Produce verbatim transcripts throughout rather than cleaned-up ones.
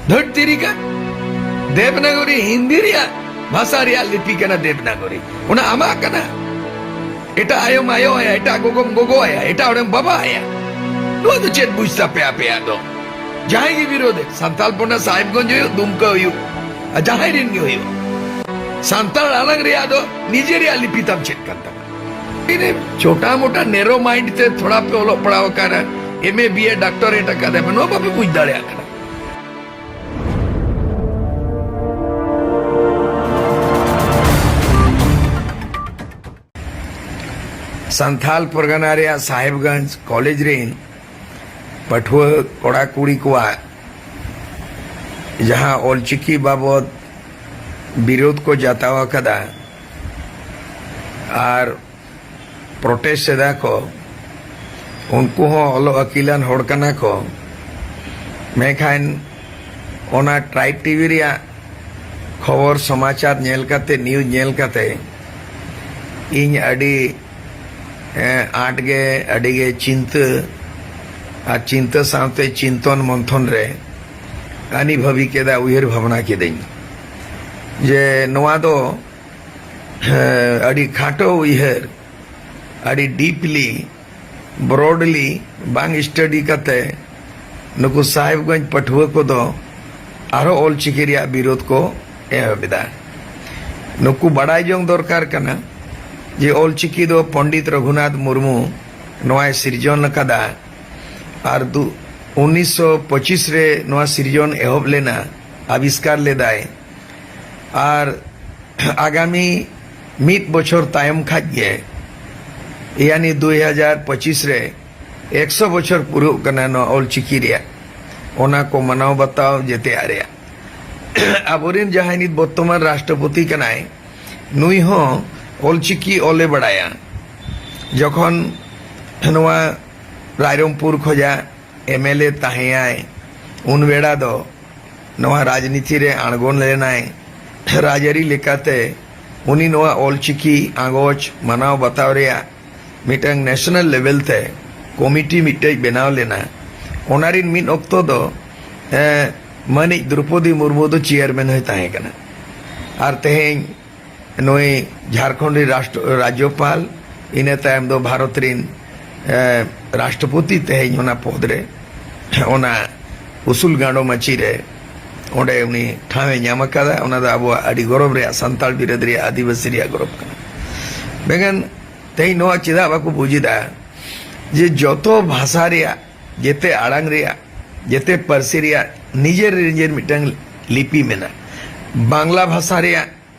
ᱫᱷᱟᱹᱨᱛᱤ ᱨᱮᱜᱟ ᱫᱮᱵᱽᱱᱟᱜᱚᱨᱤ ᱦᱤᱱᱫᱤ ᱨᱮᱭᱟᱜ ᱵᱷᱟᱥᱟ ᱨᱮᱭᱟᱜ ᱞᱤᱯᱤ ᱠᱟᱱᱟ ᱫᱮᱵᱽᱱᱟᱜᱚᱨᱤ᱾ ᱚᱱᱟ ᱟᱢᱟᱜ ᱠᱟᱱᱟ᱾ ᱮᱴᱟᱜ ᱟᱭᱳᱢ ᱟᱭᱳ ᱟᱭᱟ, ᱮᱴᱟᱜ ᱜᱚᱜᱚᱢ ᱜᱚᱜᱚ ᱟᱭᱟ, ᱮᱴᱟᱜ ᱦᱚᱲᱮᱢ ᱵᱟᱵᱟ ᱟᱭᱟ᱾ ᱱᱚᱣᱟ ᱫᱚ ᱪᱮᱫ ᱵᱩᱡᱽ ᱛᱟᱯᱮ ᱟᱯᱮᱭᱟᱜ ᱫᱚ? ᱡᱟᱦᱟᱸᱭ ᱜᱮ ᱵᱤᱨᱳᱫᱷ ᱮ, ᱥᱟᱱᱛᱟᱞ ᱯᱚᱨᱱᱟ ᱥᱟᱦᱮᱵᱽᱜᱚᱸᱡᱽ ᱦᱩᱭᱩᱜ, ᱫᱩᱢᱠᱟ ᱦᱩᱭᱩᱜ, ᱟᱨ ᱡᱟᱦᱟᱸᱭ ᱨᱮᱱ ᱜᱮ ᱦᱩᱭᱩᱜ, ᱥᱟᱱᱛᱟᱲ ᱟᱲᱟᱝ ᱨᱮᱭᱟᱜ ᱫᱚ ᱱᱤᱡᱮ ᱨᱮᱭᱟᱜ ᱞᱤᱯᱤ ᱛᱟᱢ ᱪᱮᱫ ᱠᱟᱱ ᱛᱟᱢᱟ? ᱤᱱᱟᱹ ᱪᱷᱳᱴᱟ ᱢᱳᱴᱟ ᱱᱮᱨᱳ ᱢᱟᱭᱤᱱᱰ ᱛᱮ ᱛᱷᱚᱲᱟ ᱯᱮ ᱚᱞᱚᱜ ᱯᱟᱲᱦᱟᱣ ᱟᱠᱟᱱᱟ, ᱮᱢ ᱮ ᱵᱤ ᱮ ᱰᱟᱠᱴᱚᱨᱮᱴ ᱟᱠᱟᱫᱟ ᱯᱮ, ᱱᱚᱣᱟ ᱵᱟᱯᱮ ᱵᱩᱡᱽ ᱫᱟᱲᱮᱭᱟᱜ ᱠᱟᱱᱟ᱾ ᱥᱟᱱᱛᱷᱟᱞ ᱯᱟᱨᱜᱟᱱᱟ ᱨᱮᱭᱟᱜ ᱥᱟᱦᱮᱵᱽᱜᱚᱸᱡᱽ ᱠᱚᱞᱮᱡᱽ ᱨᱮᱱ ᱯᱟᱹᱴᱷᱩᱣᱟᱹ ᱠᱚᱲᱟ ᱠᱩᱲᱤ ᱠᱚᱣᱟᱜ ᱡᱟᱦᱟᱸ ᱚᱞᱪᱤᱠᱤ ᱵᱟᱵᱚᱫ ᱵᱤᱨᱳᱫᱷ ᱠᱚ ᱡᱟᱛᱟᱣ ᱟᱠᱟᱫᱟ ᱟᱨ ᱯᱨᱚᱴᱮᱥᱴ ᱮᱫᱟ ᱠᱚ, ᱩᱱᱠᱩ ᱦᱚᱸ ᱚᱞᱚᱜ ᱟᱹᱠᱤᱞᱟᱱ ᱦᱚᱲ ᱠᱟᱱᱟ ᱠᱚ, ᱢᱮᱱᱠᱷᱟᱱ ᱚᱱᱟ ᱴᱨᱟᱭᱤᱵᱽ ᱴᱤᱵᱷᱤ ᱨᱮᱭᱟᱜ ᱠᱷᱚᱵᱚᱨ ᱥᱚᱢᱟᱪᱟᱨ ᱧᱮᱞ ᱠᱟᱛᱮ, ᱱᱤᱭᱩᱡᱽ ᱧᱮᱞ ᱠᱟᱛᱮ ᱤᱧ ᱟᱹᱰᱤ, ᱮᱸ, ᱟᱸᱴ ᱜᱮ, ᱟᱹᱰᱤ ᱜᱮ ᱪᱤᱱᱛᱟᱹ ᱟᱨ ᱪᱤᱱᱛᱟᱹ ᱥᱟᱶᱛᱮ ᱪᱤᱱᱛᱚᱱ ᱢᱚᱱᱛᱷᱚᱱ ᱨᱮ ᱟᱹᱱᱤ ᱵᱷᱟᱹᱵᱤ ᱠᱮᱫᱟ, ᱩᱭᱦᱟᱹᱨ ᱵᱷᱟᱵᱽᱱᱟ ᱠᱤᱫᱟᱹᱧ ᱡᱮ ᱱᱚᱣᱟ ᱫᱚ, ᱮᱸ, ᱟᱹᱰᱤ ᱠᱷᱟᱴᱚ ᱩᱭᱦᱟᱹᱨ, ᱟᱹᱰᱤ ᱰᱤᱯᱞᱤ ᱵᱨᱚᱰᱞᱤ ᱵᱟᱝ ᱥᱴᱟᱰᱤ ᱠᱟᱛᱮ ᱱᱩᱠᱩ ᱥᱟᱦᱮᱵᱽᱜᱚᱸᱡᱽ ᱯᱟᱹᱴᱷᱩᱣᱟᱹ ᱠᱚᱫᱚ ᱟᱨᱦᱚᱸ ᱚᱞᱪᱤᱠᱤ ᱨᱮᱭᱟᱜ ᱵᱤᱨᱳᱫᱷ ᱠᱚ ᱮᱦᱚᱵ ᱮᱫᱟ᱾ ᱱᱩᱠᱩ ᱵᱟᱰᱟᱭ ᱡᱚᱝ ᱫᱚᱨᱠᱟᱨ ᱠᱟᱱᱟ ᱡᱮ ᱚᱞᱪᱤᱠᱤ ᱫᱚ ᱯᱚᱱᱰᱤᱛ ᱨᱚᱜᱷᱩᱱᱟᱛᱷ ᱢᱩᱨᱢᱩ ᱱᱚᱣᱟᱭ ᱥᱤᱨᱡᱚᱱ ᱟᱠᱟᱫᱟ ᱟᱨ ᱫᱩ-, ᱩᱱᱤᱥᱥᱚ ᱯᱚᱸᱪᱤᱥ ᱨᱮ ᱱᱚᱣᱟ ᱥᱤᱨᱡᱚᱱ ᱮᱦᱚᱵ ᱞᱮᱱᱟ, ᱟᱵᱤᱥᱠᱟᱨ ᱞᱮᱫᱟᱭ᱾ ᱟᱨ ᱟᱜᱟᱢᱤ ᱢᱤᱫ ᱵᱚᱪᱷᱚᱨ ᱛᱟᱭᱚᱢ ᱠᱷᱟᱡ ᱜᱮ, ᱭᱟᱱᱤ ᱫᱩᱭ ᱦᱟᱡᱟᱨ ᱯᱚᱸᱪᱤᱥ ᱨᱮ ᱮᱠᱥᱚ ᱵᱚᱪᱷᱚᱨ ᱯᱩᱨᱟᱹᱜ ᱠᱟᱱᱟ ᱱᱚᱣᱟ ᱚᱞᱪᱤᱠᱤ ᱨᱮᱭᱟᱜ᱾ ᱚᱱᱟ ᱠᱚ ᱢᱟᱱᱟᱣ ᱵᱟᱛᱟᱣ ᱡᱮᱛᱮᱭᱟᱜ ᱨᱮᱭᱟᱜ᱾ ᱟᱵᱚᱨᱮᱱ ᱡᱟᱦᱟᱸᱭ ᱱᱤᱛ ᱵᱚᱨᱛᱚᱢᱟᱱ ᱨᱟᱥᱴᱨᱚᱯᱚᱛᱤ ᱠᱟᱱᱟᱭ, ᱱᱩᱭ ᱦᱚᱸ ᱚᱞᱪᱤᱠᱤ ᱚᱞᱮ ᱵᱟᱲᱟᱭᱟ᱾ ᱡᱚᱠᱷᱚᱱ ᱱᱚᱣᱟ ᱨᱟᱭᱨᱚᱝᱯᱩᱨ ᱠᱷᱚᱡᱟᱜ ᱮᱢ ᱮᱞ ᱮ ᱛᱟᱦᱮᱸᱭᱟᱭ, ᱩᱱ ᱵᱮᱲᱟ ᱫᱚ ᱱᱚᱣᱟ ᱨᱟᱡᱽᱱᱤᱛᱤ ᱨᱮ ᱟᱬᱜᱚᱱ ᱞᱮᱱᱟᱭ᱾ ᱨᱟᱡᱽᱟᱹᱨᱤ ᱞᱮᱠᱟᱛᱮ ᱩᱱᱤ ᱱᱚᱣᱟ ᱚᱞᱪᱤᱠᱤ ᱟᱸᱜᱚᱪ ᱢᱟᱱᱟᱣ ᱵᱟᱛᱟᱣ ᱨᱮᱭᱟᱜ ᱢᱤᱫᱴᱟᱝ ᱱᱮᱥᱚᱱᱟᱞ ᱞᱮᱵᱮᱞ ᱛᱮ ᱠᱚᱢᱤᱴᱤ ᱢᱤᱫᱴᱮᱡ ᱵᱮᱱᱟᱣ ᱞᱮᱱᱟ᱾ ᱚᱱᱟ ᱨᱤᱱ ᱢᱤᱫ ᱚᱠᱛᱚ ᱫᱚ, ᱮ, ᱢᱟᱹᱱᱤᱡ ᱫᱨᱚᱯᱚᱫᱤ ᱢᱩᱨᱢᱩ ᱫᱚ ᱪᱮᱭᱟᱨᱢᱮᱱ ᱦᱚᱸᱭ ᱛᱟᱦᱮᱸ ᱠᱟᱱᱟ᱾ ᱟᱨ ᱛᱮᱦᱮᱧ ᱱᱩᱭ ᱡᱷᱟᱲᱠᱷᱚᱸᱰ ᱨᱤᱱ ᱨᱟᱥᱴᱨᱚ, ᱨᱟᱡᱽᱡᱚᱯᱟᱞ, ᱤᱱᱟᱹ ᱛᱟᱭᱚᱢ ᱫᱚ ᱵᱷᱟᱨᱚᱛ ᱨᱤᱱ, ᱮ, ᱨᱟᱥᱴᱨᱚᱯᱚᱛᱤ ᱛᱮᱦᱮᱧ ᱚᱱᱟ ᱯᱚᱫᱽ ᱨᱮ, ᱚᱱᱟ ᱩᱥᱩᱞ ᱜᱟᱸᱰᱚ ᱢᱟᱹᱪᱤ ᱨᱮ ᱚᱸᱰᱮ ᱩᱱᱤ ᱴᱷᱟᱶ ᱮ ᱧᱟᱢ ᱟᱠᱟᱫᱟ᱾ ᱚᱱᱟ ᱫᱚ ᱟᱵᱚᱣᱟᱜ ᱟᱹᱰᱤ ᱜᱚᱨᱚᱵᱽ ᱨᱮᱭᱟᱜ, ᱥᱟᱱᱛᱟᱲ ᱵᱤᱨᱟᱹᱫ ᱨᱮᱭᱟᱜ, ᱟᱹᱫᱤᱵᱟᱹᱥᱤ ᱨᱮᱭᱟᱜ ᱜᱚᱨᱚᱵᱽ ᱠᱟᱱᱟ᱾ ᱢᱮᱱᱠᱷᱟᱱ ᱛᱮᱦᱮᱧ ᱱᱚᱣᱟ ᱪᱮᱫᱟᱜ ᱵᱟᱠᱚ ᱵᱩᱡᱽ ᱮᱫᱟ ᱡᱮ ᱡᱚᱛᱚ ᱵᱷᱟᱥᱟ ᱨᱮᱭᱟᱜ, ᱡᱮᱛᱮ ᱟᱲᱟᱝ ᱨᱮᱭᱟᱜ, ᱡᱮᱛᱮ ᱯᱟᱹᱨᱥᱤ ᱨᱮᱭᱟᱜ ᱱᱤᱡᱮᱨ ᱱᱤᱡᱮᱨ ᱢᱤᱫᱴᱟᱝ ᱞᱤᱯᱤ ᱢᱮᱱᱟᱜᱼᱟ? ᱵᱟᱝᱞᱟ ᱵᱷᱟᱥᱟ ᱨᱮᱭᱟᱜ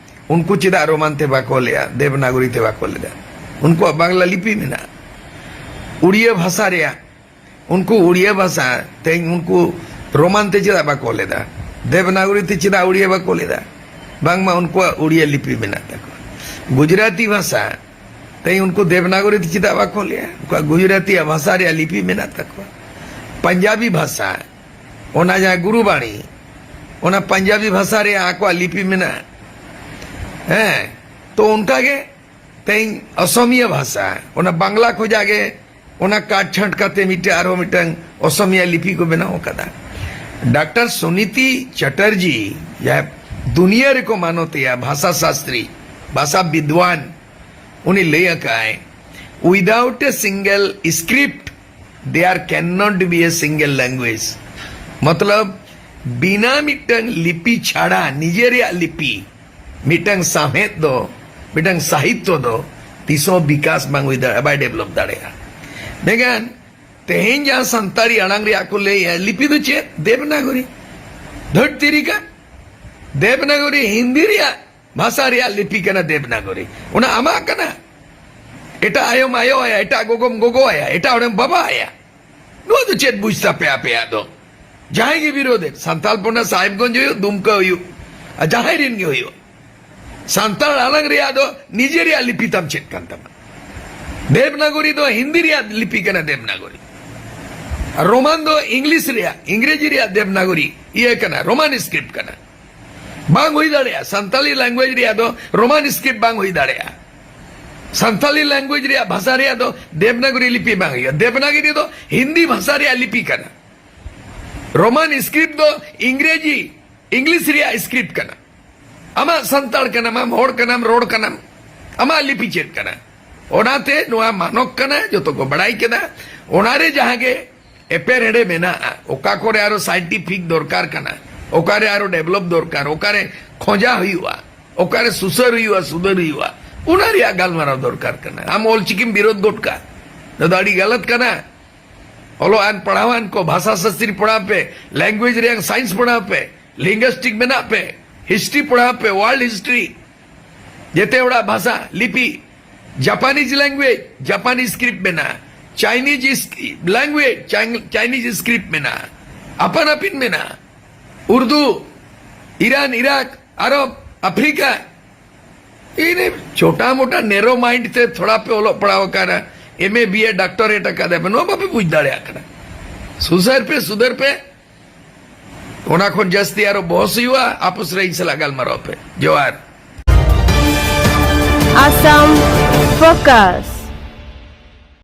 ᱩᱱᱠᱩ ᱪᱮᱫᱟᱜ ᱨᱳᱢᱟᱱ ᱛᱮ ᱵᱟᱠᱚ ᱚᱞᱮᱜᱼᱟ, ᱫᱮᱵᱽᱱᱟᱜᱚᱨᱤ ᱛᱮ ᱵᱟᱠᱚ ᱚᱞᱮᱫᱟ? ᱩᱱᱠᱩᱣᱟᱜ ᱵᱟᱝᱞᱟ ᱞᱤᱯᱤ ᱢᱮᱱᱟᱜᱼᱟ᱾ ᱩᱲᱤᱭᱟ ᱵᱷᱟᱥᱟ ᱨᱮᱭᱟᱜ, ᱩᱱᱠᱩ ᱩᱲᱤᱭᱟ ᱵᱷᱟᱥᱟ ᱛᱮᱦᱮᱧ ᱩᱱᱠᱩ ᱨᱳᱢᱟᱱ ᱛᱮ ᱪᱮᱫᱟᱜ ᱵᱟᱠᱚ ᱚᱞᱮᱫᱟ? ᱫᱮᱵᱽᱱᱟᱜᱚᱨᱤ ᱛᱮ ᱪᱮᱫᱟᱜ ᱩᱲᱤᱭᱟ ᱵᱟᱠᱚ ᱚᱞᱮᱫᱟ? ᱵᱟᱝᱢᱟ ᱩᱱᱠᱩᱣᱟᱜ ᱩᱲᱤᱭᱟ ᱞᱤᱯᱤ ᱢᱮᱱᱟᱜ ᱛᱟᱠᱚᱣᱟ᱾ ᱜᱩᱡᱽᱨᱟᱴᱤ ᱵᱷᱟᱥᱟ ᱛᱮᱦᱮᱧ ᱩᱱᱠᱩ ᱫᱮᱵᱽᱱᱟᱜᱚᱨᱤ ᱛᱮ ᱪᱮᱫᱟᱜ ᱵᱟᱠᱚ ᱚᱞᱮᱜᱼᱟ? ᱩᱱᱠᱩᱣᱟᱜ ᱜᱩᱡᱽᱨᱟᱴᱤᱭᱟᱜ ᱵᱷᱟᱥᱟ ᱨᱮᱭᱟᱜ ᱞᱤᱯᱤ ᱢᱮᱱᱟᱜ ᱛᱟᱠᱚᱣᱟ᱾ ᱯᱟᱧᱡᱟᱵᱤ ᱵᱷᱟᱥᱟ, ᱚᱱᱟ ᱡᱟᱦᱟᱸ ᱜᱩᱨᱩᱵᱟᱬᱤ, ᱚᱱᱟ ᱯᱟᱧᱡᱟᱵᱤ ᱵᱷᱟᱥᱟ ᱨᱮᱭᱟᱜ ᱟᱠᱚᱣᱟᱜ ᱞᱤᱯᱤ ᱢᱮᱱᱟᱜᱼᱟ᱾ ᱦᱮᱸ, ᱛᱚ ᱚᱱᱠᱟ ᱜᱮ ᱛᱮᱦᱮᱧ ᱚᱥᱚᱢᱤᱭᱟ ᱵᱷᱟᱥᱟ, ᱚᱱᱟ ᱵᱟᱝᱞᱟ ᱠᱷᱚᱡᱟᱜ ᱜᱮ ᱚᱱᱟ ᱠᱟᱴ ᱪᱷᱟᱸᱴ ᱠᱟᱛᱮ ᱢᱤᱫᱴᱮᱱ ᱟᱨᱦᱚᱸ ᱢᱤᱫᱴᱟᱝ ᱚᱥᱚᱢᱤᱭᱟ ᱞᱤᱯᱤ ᱠᱚ ᱵᱮᱱᱟᱣ ᱟᱠᱟᱫᱟ᱾ ᱰᱟᱠᱛᱟᱨ ᱥᱩᱱᱤᱛᱤ ᱪᱟᱴᱟᱨᱡᱤ, ᱡᱟᱦᱟᱸᱭ ᱫᱩᱱᱤᱭᱟᱹ ᱨᱮᱠᱚ ᱢᱟᱱᱚᱛᱮᱭᱟ ᱵᱷᱟᱥᱟ ᱥᱟᱥᱛᱨᱤ, ᱵᱷᱟᱥᱟ ᱵᱤᱫᱣᱟᱱ, ᱩᱱᱤ ᱞᱟᱹᱭ ᱟᱠᱟᱫᱟᱭ, "Without a single script, there cannot be a single language." ᱢᱚᱛᱞᱚᱵ, ᱵᱤᱱᱟ ᱢᱤᱫᱴᱟᱝ ᱞᱤᱯᱤ ᱪᱷᱟᱲᱟ, ᱱᱤᱡᱮ ᱨᱮᱭᱟᱜ ᱞᱤᱯᱤ, ᱢᱤᱫᱴᱟᱝ ᱥᱟᱶᱦᱮᱫ ᱫᱚ, ᱢᱤᱫᱴᱟᱝ ᱥᱟᱦᱤᱛᱛᱚ ᱫᱚ ᱛᱤᱥ ᱦᱚᱸ ᱵᱤᱠᱟᱥ ᱵᱟᱝ ᱦᱩᱭ ᱫᱟᱲᱮᱭᱟᱜᱼᱟ, ᱵᱟᱭ ᱰᱮᱵᱷᱞᱚᱯ ᱫᱟᱲᱮᱭᱟᱜᱼᱟ᱾ ᱢᱮᱱᱠᱷᱟᱱ ᱛᱮᱦᱮᱧ ᱡᱟᱦᱟᱸ ᱥᱟᱱᱛᱟᱲᱤ ᱟᱲᱟᱝ ᱨᱮᱭᱟᱜ ᱠᱚ ᱞᱟᱹᱭᱮᱜᱼᱟ, ᱞᱤᱯᱤ ᱫᱚ ᱪᱮᱫ? ᱫᱮᱵᱽᱱᱟᱜᱚᱨᱤ᱾ ᱫᱷᱟᱹᱨᱛᱤ ᱨᱮᱠᱟ ᱫᱮᱵᱽᱱᱟᱜᱚᱨᱤ ᱦᱤᱱᱫᱤ ᱨᱮᱭᱟᱜ ᱵᱷᱟᱥᱟ ᱨᱮᱭᱟᱜ ᱞᱤᱯᱤ ᱠᱟᱱᱟ ᱫᱮᱵᱽᱱᱟᱜᱚᱨᱤ᱾ ᱚᱱᱟ ᱟᱢᱟᱜ ᱠᱟᱱᱟ᱾ ᱮᱴᱟᱜ ᱟᱭᱳᱢ ᱟᱭᱳ ᱟᱭᱟ, ᱮᱴᱟᱜ ᱜᱚᱜᱚᱢ ᱜᱚᱜᱚ ᱟᱭᱟ, ᱮᱴᱟᱜ ᱦᱚᱲᱮᱢ ᱵᱟᱵᱟ ᱟᱭᱟ᱾ ᱱᱚᱣᱟ ᱫᱚ ᱪᱮᱫ ᱵᱩᱡᱽ ᱛᱟᱯᱮ ᱟᱯᱮᱭᱟᱜ ᱫᱚ? ᱡᱟᱦᱟᱸᱭ ᱜᱮ ᱵᱤᱨᱳᱫᱷᱮᱫ, ᱥᱟᱱᱛᱟᱞ ᱯᱚᱱᱟ ᱥᱟᱦᱮᱵᱽᱜᱚᱸᱡᱽ ᱦᱩᱭᱩᱜ, ᱫᱩᱢᱠᱟ ᱦᱩᱭᱩᱜ, ᱟᱨ ᱡᱟᱦᱟᱸᱭ ᱨᱮᱱ ᱜᱮ ᱦᱩᱭᱩᱜ, ᱥᱟᱱᱛᱟᱲ ᱟᱲᱟᱝ ᱨᱮᱭᱟᱜ ᱫᱚ ᱱᱤᱡᱮ ᱨᱮᱭᱟᱜ ᱞᱤᱯᱤ ᱛᱟᱢ ᱪᱮᱫ ᱠᱟᱱ ᱛᱟᱢᱟ? ᱫᱮᱵᱽᱱᱟᱜᱚᱨᱤ ᱫᱚ ᱦᱤᱱᱫᱤ ᱨᱮᱭᱟᱜ ᱞᱤᱯᱤ ᱠᱟᱱᱟ, ᱫᱮᱵᱽᱱᱟᱜᱚᱨᱤ᱾ ᱟᱨ ᱨᱳᱢᱟᱱ ᱫᱚ ᱤᱝᱞᱤᱥ ᱨᱮᱭᱟᱜ, ᱤᱝᱨᱮᱡᱤ ᱨᱮᱭᱟᱜ ᱫᱮᱵᱽᱱᱟᱜᱚᱨᱤ ᱤᱭᱟᱹ ᱠᱟᱱᱟ, ᱨᱳᱢᱟᱱ ᱥᱠᱨᱤᱯᱴ ᱠᱟᱱᱟ᱾ ᱵᱟᱝ ᱦᱩᱭ ᱫᱟᱲᱮᱭᱟᱜᱼᱟ, ᱥᱟᱱᱛᱟᱞᱤ ᱞᱮᱝᱜᱩᱭᱮᱡᱽ ᱨᱮᱭᱟᱜ ᱫᱚ ᱨᱳᱢᱟᱱ ᱥᱠᱨᱤᱯᱴ ᱵᱟᱝ ᱦᱩᱭ ᱫᱟᱲᱮᱭᱟᱜᱼᱟ᱾ ᱥᱟᱱᱛᱟᱞᱤ ᱞᱮᱝᱜᱩᱭᱮᱡᱽ ᱨᱮᱭᱟᱜ, ᱵᱷᱟᱥᱟ ᱨᱮᱭᱟᱜ ᱫᱚ ᱫᱮᱵᱽᱱᱟᱜᱚᱨᱤ ᱞᱤᱯᱤ ᱵᱟᱝ ᱦᱩᱭᱩᱜᱼᱟ᱾ ᱫᱮᱵᱽᱱᱟᱜᱚᱨᱤ ᱫᱚ ᱦᱤᱱᱫᱤ ᱵᱷᱟᱥᱟ ᱨᱮᱭᱟᱜ ᱞᱤᱯᱤ ᱠᱟᱱᱟ᱾ ᱨᱳᱢᱟᱱ ᱥᱠᱨᱤᱯᱴ ᱫᱚ ᱤᱝᱨᱮᱡᱤ, ᱤᱝᱞᱤᱥ ᱨᱮᱭᱟᱜ ᱥᱠᱨᱤᱯᱴ ᱠᱟᱱᱟ᱾ ᱟᱢᱟᱜ ᱥᱟᱱᱛᱟᱲ ᱠᱟᱱᱟᱢ, ᱟᱢ ᱦᱚᱲ ᱠᱟᱱᱟᱢ, ᱨᱚᱲ ᱠᱟᱱᱟᱢ, ᱟᱢᱟᱜ ᱞᱤᱯᱤ ᱪᱮᱫ ᱠᱟᱱᱟ? ᱚᱱᱟᱛᱮ ᱱᱚᱣᱟ ᱢᱟᱱᱚᱠ ᱠᱟᱱᱟ, ᱡᱚᱛᱚ ᱠᱚ ᱵᱟᱲᱟᱭ ᱠᱮᱫᱟ᱾ ᱚᱱᱟᱨᱮ ᱡᱟᱦᱟᱸ ᱜᱮ ᱮᱯᱮᱨᱦᱮᱸᱰᱮ ᱢᱮᱱᱟᱜᱼᱟ, ᱚᱠᱟ ᱠᱚᱨᱮ ᱟᱨᱚ ᱥᱟᱭᱮᱱᱴᱤᱯᱷᱤᱠ ᱫᱚᱨᱠᱟᱨ ᱠᱟᱱᱟ, ᱚᱠᱟᱨᱮ ᱟᱨᱚ ᱰᱮᱵᱷᱞᱚᱯ ᱫᱚᱨᱠᱟᱨ, ᱚᱠᱟᱨᱮ ᱠᱷᱚᱸᱡᱟ ᱦᱩᱭᱩᱜᱼᱟ, ᱚᱠᱟᱨᱮ ᱥᱩᱥᱟᱹᱨ ᱦᱩᱭᱩᱜᱼᱟ, ᱥᱩᱫᱷᱟᱹᱨ ᱦᱩᱭᱩᱜᱼᱟ, ᱚᱱᱟ ᱨᱮᱭᱟᱜ ᱜᱟᱞᱢᱟᱨᱟᱣ ᱫᱚᱨᱠᱟᱨ ᱠᱟᱱᱟ᱾ ᱟᱢ ᱚᱞᱪᱤᱠᱤᱢ ᱵᱤᱨᱳᱫ ᱜᱚᱫ ᱠᱟᱜ, ᱱᱚᱣᱟ ᱫᱚ ᱟᱹᱰᱤ ᱜᱟᱞᱟᱛ ᱠᱟᱱᱟ᱾ ᱚᱞᱚᱜ ᱟᱱ ᱯᱟᱲᱦᱟᱣ ᱟᱱ ᱠᱚ, ᱵᱷᱟᱥᱟ ᱥᱟᱥᱛᱨᱤ ᱯᱟᱲᱦᱟᱣ ᱯᱮ, ᱞᱮᱝᱜᱩᱭᱮᱡᱽ ᱨᱮᱭᱟᱜ ᱥᱟᱭᱮᱱᱥ ᱯᱟᱲᱦᱟᱣ ᱯᱮ, ᱞᱤᱝᱜᱩᱭᱤᱥᱴᱤᱠ ᱢᱮᱱᱟᱜ ᱯᱮ, ᱦᱤᱥᱴᱨᱤ ᱯᱟᱲᱦᱟᱣ ᱯᱮ, ᱣᱟᱨᱞᱰ ᱦᱤᱥᱴᱨᱤ, ᱡᱮᱛᱮ ᱦᱚᱲᱟᱜ ᱵᱷᱟᱥᱟ, ᱞᱤᱯᱤ, ᱡᱟᱯᱟᱱᱤᱡᱽ ᱞᱮᱝᱜᱩᱭᱮᱡᱽ, ᱡᱟᱯᱟᱱᱤᱡᱽ ᱥᱠᱨᱤᱯᱴ ᱢᱮᱱᱟᱜᱼᱟ, ᱪᱟᱭᱱᱤᱡᱽ ᱞᱮᱝᱜᱩᱭᱮᱡᱽ, ᱪᱟᱭᱱᱤᱡᱽ ᱥᱠᱨᱤᱯᱴ ᱢᱮᱱᱟᱜᱼᱟ, ᱟᱯᱟᱱ ᱟᱹᱯᱤᱱ ᱢᱮᱱᱟᱜᱼᱟ, ᱩᱨᱫᱩ, ᱤᱨᱟᱱ, ᱤᱨᱟᱠ, ᱟᱨᱚᱵ, ᱟᱯᱷᱨᱤᱠᱟ᱾ ᱤᱱᱟᱹ ᱪᱷᱳᱴᱟ ᱢᱳᱴᱟ ᱱᱮᱨᱳ ᱢᱟᱭᱤᱱᱰ ᱛᱮ ᱛᱷᱚᱲᱟ ᱯᱮ ᱚᱞᱚᱜ ᱯᱟᱲᱦᱟᱣ ᱟᱠᱟᱱᱟ, ᱮᱢ ᱮ ᱵᱤ ᱮ ᱰᱟᱠᱴᱚᱨᱮᱴ ᱟᱠᱟᱫᱟ ᱯᱮ, ᱱᱚᱣᱟ ᱵᱟᱯᱮ ᱵᱩᱡᱽ ᱫᱟᱲᱮᱭᱟᱜ ᱠᱟᱱᱟ᱾ ᱥᱩᱥᱟᱹᱨ ᱯᱮ, ᱥᱩᱫᱷᱟᱹᱨ ᱯᱮ᱾ ᱚᱱᱟ ᱠᱷᱚᱱ ᱡᱟᱹᱥᱛᱤ ᱟᱨᱚ ᱵᱚᱦᱚᱥ ᱦᱩᱭᱩᱜᱼᱟ, ᱟᱯᱚᱥ ᱨᱮ ᱤᱧ ᱥᱟᱞᱟᱜ ᱜᱟᱞᱢᱟᱨᱟᱣ ᱯᱮ᱾ ᱡᱚᱦᱟᱨ᱾ Assam Focus.